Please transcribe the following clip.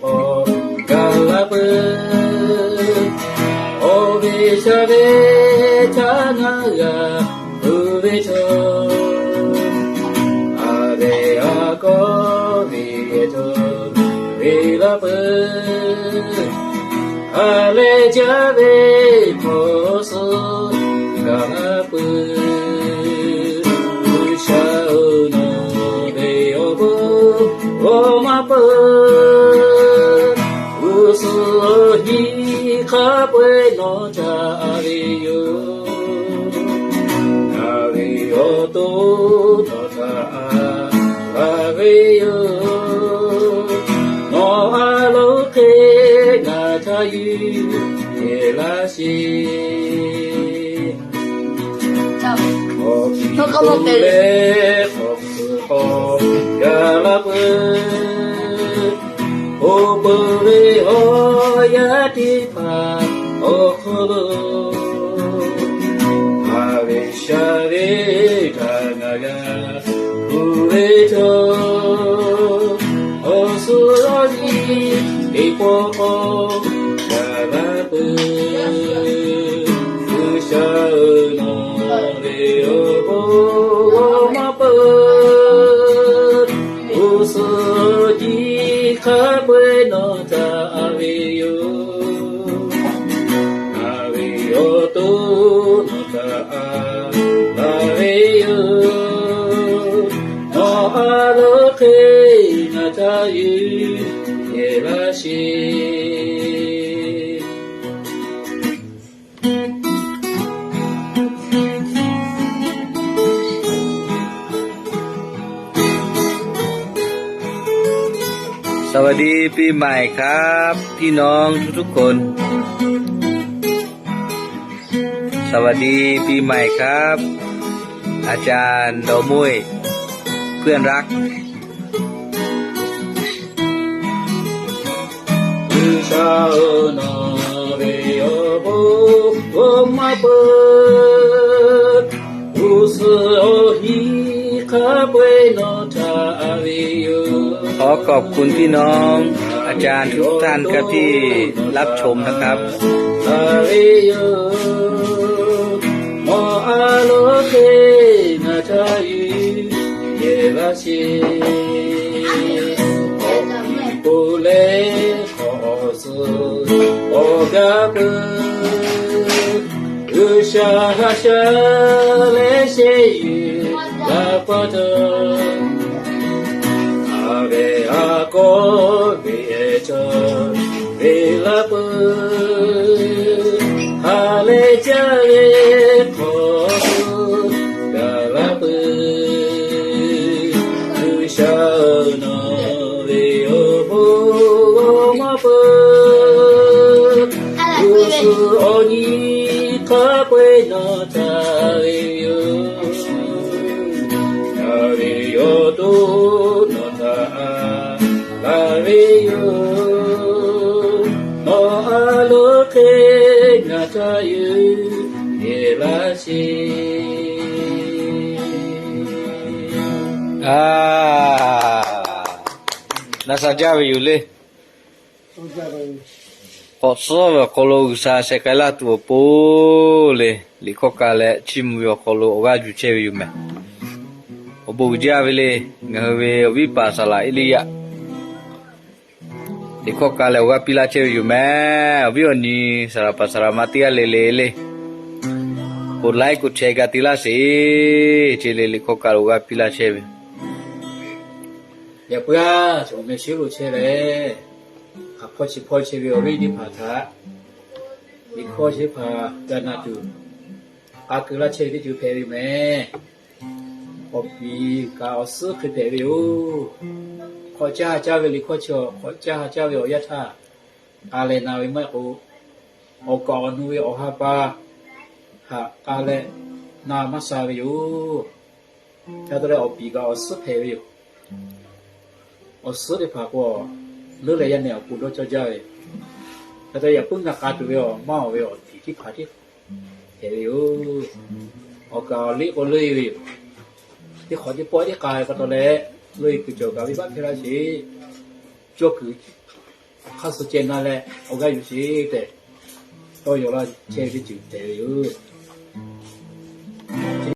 k'awꞈ gaˬ la peuˬ. Awˬ ve shaˍ ve htaˇ ngaˬ g'a pu ve htawˇ, a lehˬ a kawˇ ve htawˇ ve la peuˬ. A lehˬ jaˇ ve hk'awꞈ suh gaˬ la peuˬ. G'uiˬsha-oˬ, nawˬ ve awˬ bon g'awˇ maˇ peuˬ. G'uˇ suhˍ awˬ nyi hk'a peu-eˬ nawˬ htaꞈ a ve yoˬ. Ngaˬ ve awˬ to nawˬ htaꞈ a la ve yoˬ. Nawˬ a loˍ hk'e ngaˬ htaꞈ yuˬ yehˬ laˇ sheˍ. Awˬ piˍ k'o leh hk'awꞈ suh k'awꞈ gaˬ la peuˬ. Oˇ peuˬ ve awˬ yaˇ teˇ hpaˍ awˬ hk'aw lo, a ve shaˍ ve htaꞈ ngaˬ g'a kuˬ ve htawˇ, awˬ suhˍ awˬ nyi teˇ pawˆ k'awꞈ gaˬ la peuˬ. G'uiˬsha-oˬ, nawˬ ve awˬ bon g'awˇ maˇ peuˬ. G'uˇ suhˍ awˬ nyi hk'a peu-eˬ nawˬ htaꞈ a ve yoˬ. Ngaˬ ve awˬ to nawˬ htaꞈ a la ve yoˬ. Nawˬ a loˍ hk'e ngaˬ htaꞈ yuˬ yehˬ laˇ sheˍ. Sawˍ vaˍ di piˇ maˍ kaꞈ piˇ nawˬ tuˬ tuˬ hkon. Sawˍ vaˍ di piˇ maˍ kaꞈ, อาจารย์ ดอกม่วง เพื่อนรัก G'uiˬsha-oˬ, nawˬ ve awˬ bon g'awˇ maˇ peuˬ. G'uˇ suhˍ awˬ nyi hk'a peu-eˬ nawˬ htaꞈ a ve yoˬ. ขอขอบคุณพี่น้อง อาจารย์ทุกท่านครับที่รับชมนะครับ a ve yoˬ. Nawˬ a loˍ hk'e ngaˬ htaꞈ yuˬ yehˬ laˇ sheˍ. Awˬ piˍ k'o leh hk'awꞈ suh k'awꞈ gaˬ peuˬ. G'uiˬsha haꞈ shaˉ leh sheˍ yuˬ la pa taw, a lehˬ a kawˇ ve chaw ve la peuˬ. Ha leh caˇ ve hk'awꞈ suh gaˬ la peuˬ. G'uiˬsha-oˬ, nawˬ ve awˬ bon g'awˇ maˇ peuˬ. G'uˇ suhˍ awˬ nyi hk'a peu-eˬ nawˬ htaꞈ ve yoˬ. Ngaˬ ve awˬ to nawˬ htaꞈ a la ve yoˬ. Nawˬ a loˍ hk'e ngaˬ htaꞈ yuˬ yehˬ laˇ sheˍ. A, na sha jaˇ ve yoˬ le. K'awꞈ suhˉ ve awˬ hk'aw lo G'uiˬsha sheh k'ai laˇ tuˬ awˬ pon le, liꞈ hkawˇ ka leh chiˇ mvuh ve awˬ hk'aw lo awˬ g'aˇ yuˬ chehˇ ve yoˬ mehˍ. Awˬ bon uiˍ jaˇ ve le. Ngaˬ hui ve awˬ viˉ paˍ saˍ laˍ Eˇliˇyaꞈ liꞈ hkawˇ ka leh awˬ g'aˇ piˇ laˇ chehˇ ve yoˬ mehˍ. Awˬ viˉ awˬ nyi saˍ laˍ paˍ saˍ laˍ ma teˇ g'aˇ le le le, กดไลค์ กดแชร์ ka te laˇ sheˍ. Chi le liꞈ hkawˇ ka leh awˬ g'aˇ piˇ laˇ chehˇ ve. Yaꞈ puiˉ-aˬ, chaw meh sheˉ lo chehˇ leh, hk'aˬ hpawˇ chi hpawˇ chehˇ ve awˬ viˉ teˇ hpaˍ htaꞈ liꞈ hkawˇ chi teˇ hpaˍ g'a na tuˬ, k'a keu laˇ chehˇ ve teˇ ceuˬ hpehꞈ ve yoˬ mehˍ. Awˬ piˍ kaꞈ awˬ suhˉ hk'e hpehꞈ ve yoˬ. Hk'awꞈ caˇ ha caˇ ve liꞈ hkawˇ chi, hk'awꞈ caˇ ha caˇ ve awˬ yanˇ htaˇ, k'a leh na ve maˇ heˆ k'o, awˬ kaˍ awˬ nu ve awˬ ha pa htaꞈ k'a leh na maˇ sha ve yoˬ. Ca taw leh awˬ piˍ kaꞈ awˬ suhˉ hpehꞈ ve yoˬ. Awˬ suhˉ teˇ hpaˍ k'o, leuˉ leh yaˇ nehˬ awˬ pon dawˇ cawˇ jaˇ ve. Ca taw yaꞈ puiˉ ngaˬ k'a tuˬ ve awˬ maˇ awˬ ve awˬ piˍ teˇ hpaˍ teˇ hpehꞈ ve yoˬ. Awˬ kaˍ awˬ liˇ k'o leuˉ-e ve yoˬ. Teˇ hk'awꞈ teˇ pawˆ teˇ k'a ve pa taw leh, leuˉ-e kuiˬ cawˬ kaꞈ venˇbaˆ hpehˇ laˇ sheˍ. Cawˇ kuiˬ hk'aˇ suh ceh na leh awˬ g'aˇ yuˬ sheˍ tehꞈ, tawˇ yaw laˇ chehˇ ve teˇ ceuˬ hpehꞈ ve yoˬ.